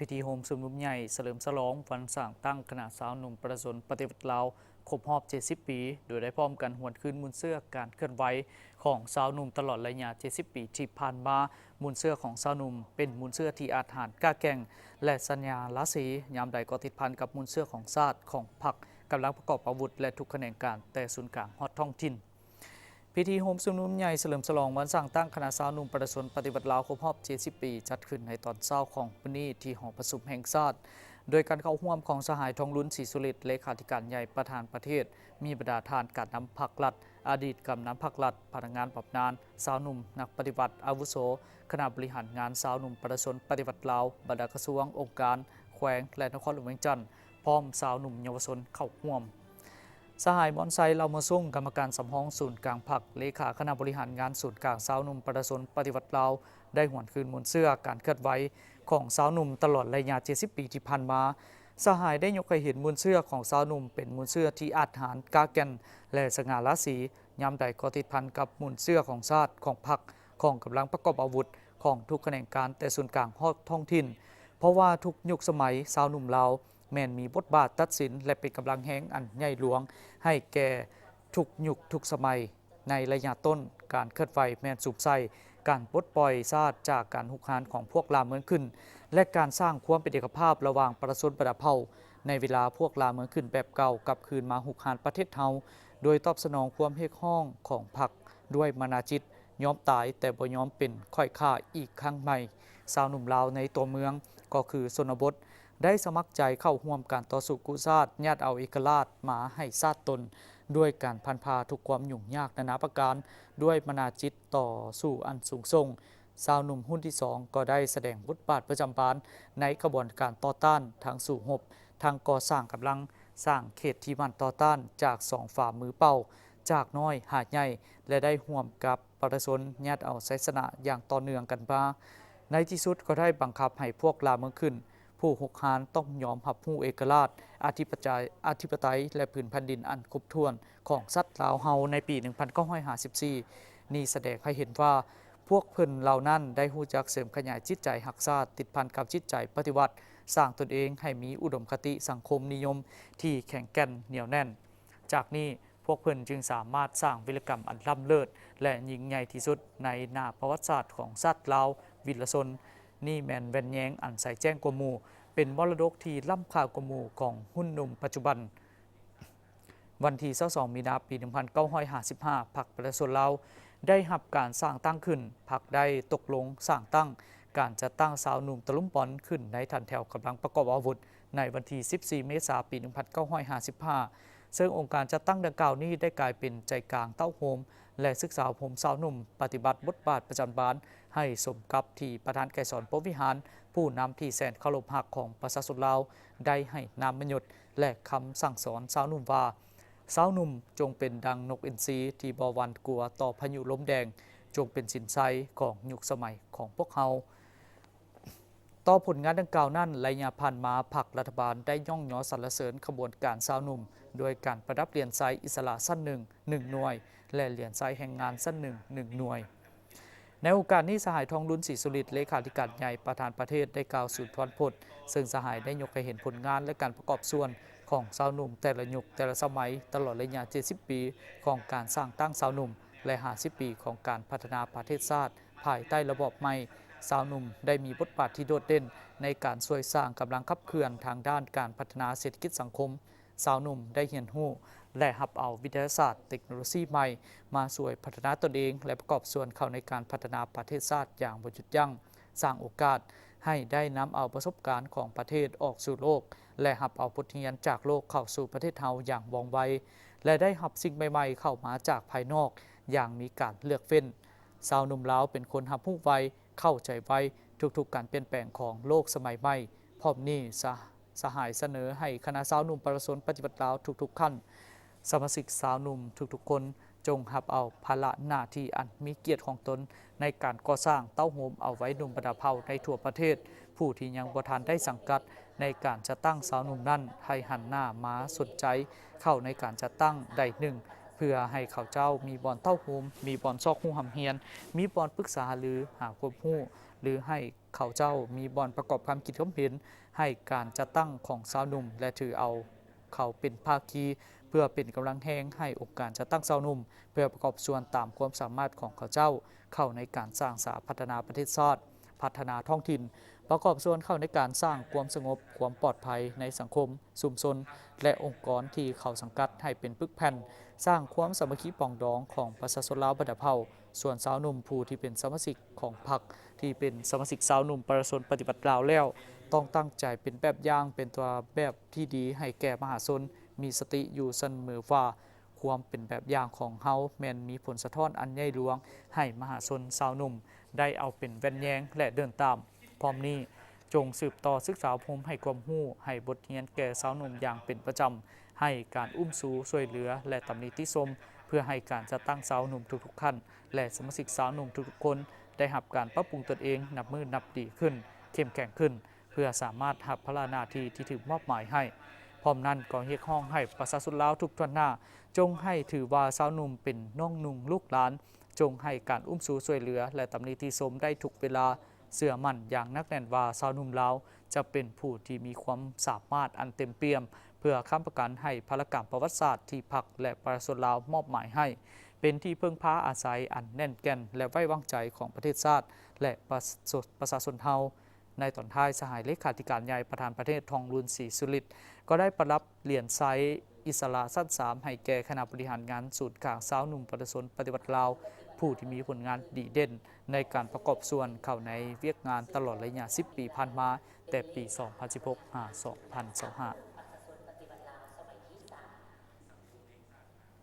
ພິທີໂຮມຊຸມນຸມໃຫຍ່ສະເຫຼີມສະຫຼອງວັນສ້າງຕັ້ງຄະນະຊາວໜຸ່ມປະຊາຊົນປະຕິວັດລາວຄົບຮອບເຈັດສິບປີ ໂດຍໄດ້ພ້ອມກັນຫວນຄືນມູນເຊື້ອການເຄື່ອນໄຫວຂອງຊາວໜຸ່ມຕະຫຼອດໄລຍະເຈັດສິບປີທີ່ຜ່ານມາ. ມູນເຊື້ອຂອງຊາວໜຸ່ມເປັນມູນເຊື້ອທີ່ອາດຫານ, ກ້າແກ່ງ ແລະ ສະຫງ່າລາສີ, ຍາມໃດກໍຕິດພັນກັບມູນເຊື້ອຂອງຊາດ, ຂອງພັກ, ກຳລັງປະກອບອາວຸດ ແລະ ທຸກຂະແໜງການ, ແຕ່ສູນກາງຮອດທ້ອງຖິ່ນ. ພິທີໂຮມຊຸມນຸມໃຫຍ່ສະເຫຼີມສະຫຼອງວັນສ້າງຕັ້ງຄະນະຊາວໜຸ່ມປະຊາຊົນປະຕິວັດລາວຄົບຮອບເຈັດສິບປີ ຈັດຂຶ້ນໃນຕອນເຊົ້າຂອງມື້ນີ້ທີ່ຫໍປະຊຸມແຫ່ງຊາດ ໂດຍການເຂົ້າຮ່ວມຂອງສະຫາຍ ທອງລຸນ ສີສຸລິດ ເລຂາທິການໃຫຍ່ປະທານປະເທດ, ມີບັນດາທ່ານການນຳພັກລັດ, ອະດີດການນຳພັກລັດ, ພະນັກງານບຳນານ, ຊາວໜຸ່ມ, ນັກປະຕິວັດອາວຸໂສ, ຄະນະບໍລິຫານງານຊາວໜຸ່ມປະຊາຊົນປະຕິວັດລາວ, ບັນດາກະຊວງ, ອົງການ, ແຂວງ ແລະ ນະຄອນຫຼວງວຽງຈັນ, ພ້ອມຊາວໜຸ່ມເຍົາວະຊົນເຂົ້າຮ່ວມ. ສະຫາຍ ມອນໄຊ ເຫຼົ່າເມືອງສູງ ກຳມະການສຳຮອງສູນກາງພັກ, ເລຂາຄະນະບໍລິຫານງານສູນກາງຊາວໜຸ່ມປະຊາຊົນປະຕິວັດລາວ ໄດ້ຫວນຄືນມູນເຊື້ອການເຄື່ອນໄຫວຂອງຊາວໜຸ່ມຕະຫຼອດໄລຍະເຈັດສິບປີທີ່ຜ່ານມາ. ສະຫາຍໄດ້ຍົກໃຫ້ເຫັນມູນເຊື້ອຂອງຊາວໜຸ່ມເປັນມູນເຊື້ອທີ່ອາດຫານ, ກ້າແກ່ນ ແລະ ສະຫງ່າລາສີ, ຍາມໃດກໍຕິດພັນກັບມູນເຊື້ອຂອງຊາດ, ຂອງພັກ, ຂອງກຳລັງປະກອບອາວຸດ, ຂອງທຸກຂະແໜງການ, ແຕ່ສູນກາງຮອດທ້ອງຖິ່ນ, ເພາະວ່າທຸກຍຸກສະໄໝຊາວໜຸ່ມລາວ ແມ່ນມີບົດບາດຕັດສິນ ແລະ ເປັນກຳລັງແຮງອັນໃຫຍ່ຫຼວງໃຫ້ແກ່ທຸກຍຸກທຸກສະໄໝ. ໃນໄລຍະຕົ້ນ, ການເຄື່ອນໄຫວແມ່ນສຸມໃສ່ການປົດປ່ອຍຊາດຈາກການຮຸກຮານຂອງພວກລ່າເມືອງຂຶ້ນ ແລະ ການສ້າງຄວາມເປັນເອກະພາບລະຫວ່າງປະຊາຊົນບັນດາເຜົ່າ ໃນເວລາພວກລ່າເມືອງຂຶ້ນແບບເກົ່າກັບຄືນມາຮຸກຮານປະເທດເຮົາ, ໂດຍຕອບສະໜອງຄວາມຮຽກຮ້ອງຂອງພັກດ້ວຍມະນາຈິດ ຍອມຕາຍແຕ່ບໍ່ຍອມເປັນຂ້ອຍຂ້າອີກຄັ້ງໃໝ່. ຊາວໜຸ່ມລາວໃນຕົວເມືອງ ກໍຄືຊົນນະບົດ ໄດ້ສະໝັກໃຈເຂົ້າຮ່ວມການຕໍ່ສູ້ກູ້ຊາດ, ຍາດເອົາເອກະລາດມາໃຫ້ຊາດຕົນ ດ້ວຍການຜ່ານຜ່າທຸກຄວາມຫຍຸ້ງຍາກນານາປະການ ດ້ວຍມະນາຈິດຕໍ່ສູ້ອັນສູງສົ່ງ. ຊາວໜຸ່ມຮຸ່ນທີສອງ ກໍໄດ້ສະແດງບົດບາດປະຈຳບານໃນຂະບວນການຕໍ່ຕ້ານ, ທັງສູ້ຮົບ, ທັງກໍ່ສ້າງກຳລັງ, ສ້າງເຂດທີ່ໝັ້ນຕໍ່ຕ້ານຈາກສອງຝ່າມືເປົ້າ, ຈາກນ້ອຍຫາໃຫຍ່ ແລະ ໄດ້ຮ່ວມກັບ ປະຊາຊົນຍາດເອົາໄຊຊະນະຢ່າງຕໍ່ເນື່ອງກັນມາ. ໃນທີ່ສຸດກໍໄດ້ບັງຄັບໃຫ້ພວກລ່າເມືອງຂຶ້ນ, ຜູ້ຮຸກຮານຕ້ອງຍອມຮັບຮູ້ເອກະລາດ, ອະທິປະໄຕ, ອະທິປະໄຕ ແລະ ຜືນແຜ່ນດິນອັນຄົບຖ້ວນຂອງຊາດລາວເຮົາໃນປີໜຶ່ງພັນເກົ້າຮ້ອຍຫ້າສິບສີ່. ນີ້ສະແດງໃຫ້ເຫັນວ່າ ພວກເພິ່ນເຫຼົ່ານັ້ນໄດ້ຮູ້ຈັກເສີມຂະຫຍາຍຈິດໃຈຮັກຊາດ, ຕິດພັນກັບຈິດໃຈປະຕິວັດ, ສ້າງຕົນເອງໃຫ້ມີອຸດົມຄະຕິສັງຄົມນິຍົມທີ່ແຂງແກ່ນໜຽວແໜ້ນ. ຈາກນີ້ ພວກເພິ່ນຈຶ່ງສາມາດສ້າງວິລະກຳອັນລ້ຳເລີດ ແລະ ຍິ່ງໃຫຍ່ທີ່ສຸດໃນໜ້າປະຫວັດສາດຂອງຊາດລາວວິລະຊົນ. ນີ້ແມ່ນແວ່ນແຍງອັນໃສແຈ້ງກວ່າໝູ່, ເປັນມໍລະດົກທີ່ລ້ຳຄ່າກວ່າໝູ່ຂອງຮຸ່ນໜຸ່ມປັດຈຸບັນ. ວັນທີຊາວສອງ ມີນາ ປີໜຶ່ງພັນເກົ້າຮ້ອຍຫ້າສິບຫ້າ ພັກປະຊາຊົນລາວໄດ້ຮັບການສ້າງຕັ້ງຂຶ້ນ. ພັກໄດ້ຕົກລົງສ້າງຕັ້ງການຈັດຕັ້ງຊາວໜຸ່ມຕະລຸມບອນຂຶ້ນໃນຖັນແຖວກຳລັງປະກອບອາວຸດ ໃນວັນທີສິບສີ່ ເມສາ ປີໜຶ່ງພັນເກົ້າຮ້ອຍຫ້າສິບຫ້າ ເຊິ່ງອົງການຈັດຕັ້ງດັ່ງກ່າວນີ້ໄດ້ກາຍເປັນໃຈກາງເຕົ້າໂຮມ ແລະ ສຶກສາອົບຮົມຊາວໜຸ່ມ, ປະຕິບັດບົດບາດປະຈຳບານໃຫ້ສົມກັບທີ່ປະທານໄກສອນ ພົມວິຫານ ຜູ້ນຳທີ່ແສນເຄົາລົບຮັກຂອງປະຊາຊົນລາວ ໄດ້ໃຫ້ນາມມະຍົດ ແລະ ຄຳສັ່ງສອນຊາວໜຸ່ມວ່າ, ຊາວໜຸ່ມ ຈົ່ງເປັນດັ່ງນົກອິນຊີທີ່ບໍ່ຫວັ່ນກົວຕໍ່ພາຍຸລົມແດງ, ຈົ່ງເປັນສິນໄຊຂອງຍຸກສະໄໝຂອງພວກເຮົາ. ຕໍ່ຜົນງານດັ່ງກ່າວນັ້ນ, ໄລຍະຜ່ານມາ ພັກລັດຖະບານໄດ້ຍ້ອງຍໍສັນລະເສີນຂະບວນການຊາວໜຸ່ມ ດ້ວຍການປະດັບຫຼຽນໄຊອິດສະຫຼະຊັ້ນໜຶ່ງ ໜຶ່ງໜ່ວຍ ແລະ ຫຼຽນໄຊແຮງງານຊັ້ນໜຶ່ງ ໜຶ່ງໜ່ວຍ. ໃນໂອກາດນີ້, ສະຫາຍ ທອງລຸນ ສີສຸລິດ ເລຂາທິການໃຫຍ່ປະທານປະເທດ ໄດ້ກ່າວສູ່ທວນພົດ, ເຊິ່ງສະຫາຍໄດ້ຍົກໃຫ້ເຫັນຜົນງານ ແລະ ການປະກອບສ່ວນຂອງຊາວໜຸ່ມແຕ່ລະຍຸກແຕ່ລະສະໄໝ ຕະຫຼອດໄລຍະເຈັດສິບປີຂອງການສ້າງຕັ້ງຊາວໜຸ່ມ ແລະ ຫ້າສິບປີຂອງການພັດທະນາປະເທດຊາດ ພາຍໃຕ້ລະບອບໃໝ່, ຊາວໜຸ່ມໄດ້ມີບົດບາດທີ່ໂດດເດັ່ນໃນການຊ່ວຍສ້າງກຳລັງຂັບເຄື່ອນທາງດ້ານການພັດທະນາເສດຖະກິດສັງຄົມ. ຊາວໜຸ່ມໄດ້ຮຽນຮູ້ ແລະ ຮັບເອົາວິທະຍາສາດ, ເຕັກໂນໂລຊີໃໝ່ມາຊ່ວຍພັດທະນາຕົນເອງ ແລະ ປະກອບສ່ວນເຂົ້າໃນການພັດທະນາປະເທດຊາດຢ່າງບໍ່ຢຸດຢັ້ງ, ສ້າງໂອກາດໃຫ້ໄດ້ນຳເອົາປະສົບການຂອງປະເທດອອກສູ່ໂລກ ແລະ ຮັບເອົາບົດຮຽນຈາກໂລກເຂົ້າສູ່ປະເທດເຮົາຢ່າງວ່ອງໄວ ແລະ ໄດ້ຮັບສິ່ງໃໝ່ໆເຂົ້າມາຈາກພາຍນອກຢ່າງມີການເລືອກເວັ້ນ. ຊາວໜຸ່ມລາວເປັນຄົນຮັບຮູ້ໄວ, ເຂົ້າໃຈໄວທຸກໆການປ່ຽນແປງຂອງໂລກສະໄໝໃໝ່. ພ້ອມນີ້ ສະ ສະຫາຍສະເໜີໃຫ້ຄະນະຊາວໜຸ່ມປະຊາຊົນປະຕິວັດລາວທຸກໆຂັ້ນ, ສະມາຊິກຊາວໜຸ່ມທຸກໆຄົນ ຈົ່ງຮັບເອົາພາລະໜ້າທີ່ອັນມີກຽດຂອງຕົນໃນການກໍ່ສ້າງເຕົ້າໂຮມເອົາໄວໜຸ່ມບັນດາເຜົ່າໃນທົ່ວປະເທດ ຜູ້ທີ່ຍັງບໍ່ທັນໄດ້ສັງກັດໃນການຈັດຕັ້ງຊາວໜຸ່ມນັ້ນ ໃຫ້ຫັນໜ້າມາສົນໃຈເຂົ້າໃນການຈັດຕັ້ງໃດໜຶ່ງ ເພື່ອໃຫ້ເຂົາເຈົ້າມີບ່ອນເຕົ້າໂຮມ, ມີບ່ອນຊອກຮູ້ຮ່ຳຮຽນ, ມີບ່ອນປຶກສາຫາລື, ຫາຄວາມຮູ້ ຫຼືໃຫ້ເຂົາເຈົ້າມີບ່ອນປະກອບຄວາມຄິດຄວາມເຫັນໃຫ້ການຈັດຕັ້ງຂອງຊາວໜຸ່ມ ແລະ ຖືເອົາເຂົາເປັນພາຄີ ເພື່ອເປັນກຳລັງແຮງໃຫ້ອົງການຈັດຕັ້ງຊາວໜຸ່ມ ເພື່ອປະກອບສ່ວນຕາມຄວາມສາມາດຂອງເຂົາເຈົ້າ ເຂົ້າໃນການສ້າງສາພັດທະນາປະເທດຊາດ, ພັດທະນາທ້ອງຖິ່ນ, ປະກອບສ່ວນເຂົ້າໃນການສ້າງຄວາມສະຫງົບ, ຄວາມປອດໄພໃນສັງຄົມ, ຊຸມຊົນ ແລະ ອົງກອນທີ່ເຂົາສັງກັດໃຫ້ເປັນປຶກແຜ່ນ, ສ້າງຄວາມສາມັກຄີປອງດອງຂອງປະຊາຊົນລາວບັນດາເຜົ່າ. ສ່ວນຊາວໜຸ່ມຜູ້ທີ່ເປັນສະມາຊິກຂອງພັກ ທີ່ເປັນສະມາຊິກຊາວໜຸ່ມປະຊາຊົນປະຕິວັດລາວແລ້ວ ຕ້ອງຕັ້ງໃຈເປັນແບບຢ່າງ, ເປັນຕົວແບບທີ່ດີໃຫ້ແກ່ມະຫາຊົນ, ມີສະຕິຢູ່ສະເໝີວ່າ ຄວາມເປັນແບບຢ່າງຂອງເຮົາແມ່ນມີຜົນສະທ້ອນອັນໃຫຍ່ຫຼວງໃຫ້ມະຫາຊົນຊາວໜຸ່ມໄດ້ເອົາເປັນແວ່ນແຍງ ແລະ ເດີນຕາມ. ພ້ອມນີ້, ຈົ່ງສືບຕໍ່ສຶກສາອົບຮົມໃຫ້ຄວາມຮູ້, ໃຫ້ບົດຮຽນແກ່ຊາວໜຸ່ມຢ່າງເປັນປະຈຳ, ໃຫ້ການອຸ້ມຊູຊ່ວຍເຫຼືອ ແລະ ຕຳໜິຕິຊົມ ເພື່ອໃຫ້ການຈັດຕັ້ງຊາວໜຸ່ມທຸກໆຂັ້ນ ແລະ ສະມາຊິກຊາວໜຸ່ມທຸກໆຄົນ ໄດ້ຮັບການປັບປຸງຕົນເອງນັບມື້ນັບດີຂຶ້ນ, ເຂັ້ມແຂງຂຶ້ນ ເພື່ອສາມາດຮັບພາລະໜ້າທີ່ທີ່ຖືກມອບໝາຍໃຫ້. ພ້ອມນັ້ນກໍຮຽກຮ້ອງໃຫ້ປະຊາຊົນລາວທຸກທົ່ວໜ້າ ຈົ່ງໃຫ້ຖືວ່າຊາວໜຸ່ມເປັນນ້ອງນຸ່ງລູກຫຼານ, ຈົ່ງໃຫ້ການອຸ້ມຊູຊ່ວຍເຫຼືອ ແລະ ຕຳໜິຕິຊົມໄດ້ທຸກເວລາ. ເຊື່ອໝັ້ນຢ່າງໜັກແໜ້ນວ່າຊາວໜຸ່ມລາວຈະເປັນຜູ້ທີ່ມີຄວາມສາມາດອັນເຕັມປ່ຽມ ເພື່ອຄ້ຳປະກັນໃຫ້ພາລະການປະຫວັດສາດທີ່ພັກ ແລະ ປະຊາຊົນລາວມອບໝາຍໃຫ້ ເປັນທີ່ເພິ່ງພາອາໄສອັນແໜ້ນແກ່ນ ແລະ ໄວ້ວາງໃຈຂອງປະເທດຊາດ ແລະ ປະຊາຊົນເຮົາ. ໃນຕອນທ້າຍ, ສະຫາຍເລຂາທິການໃຫຍ່ປະທານປະເທດ ທອງລຸນ ສີສຸລິດ ກໍໄດ້ປະດັບຫຼຽນໄຊອິດສະຫຼະຊັ້ນສາມໃຫ້ແກ່ຄະນະບໍລິຫານງານສູນກາງຊາວໜຸ່ມປະຊາຊົນປະຕິວັດລາວ ຜູ້ທີ່ມີຜົນງານດີເດັ່ນໃນການປະກອບສ່ວນເຂົ້າໃນວຽກງານຕະຫຼອດໄລຍະສິບປີຜ່ານມາ ແຕ່ປີສອງພັນສິບຫົກ ຫາ ສອງພັນຊາວຫ້າ.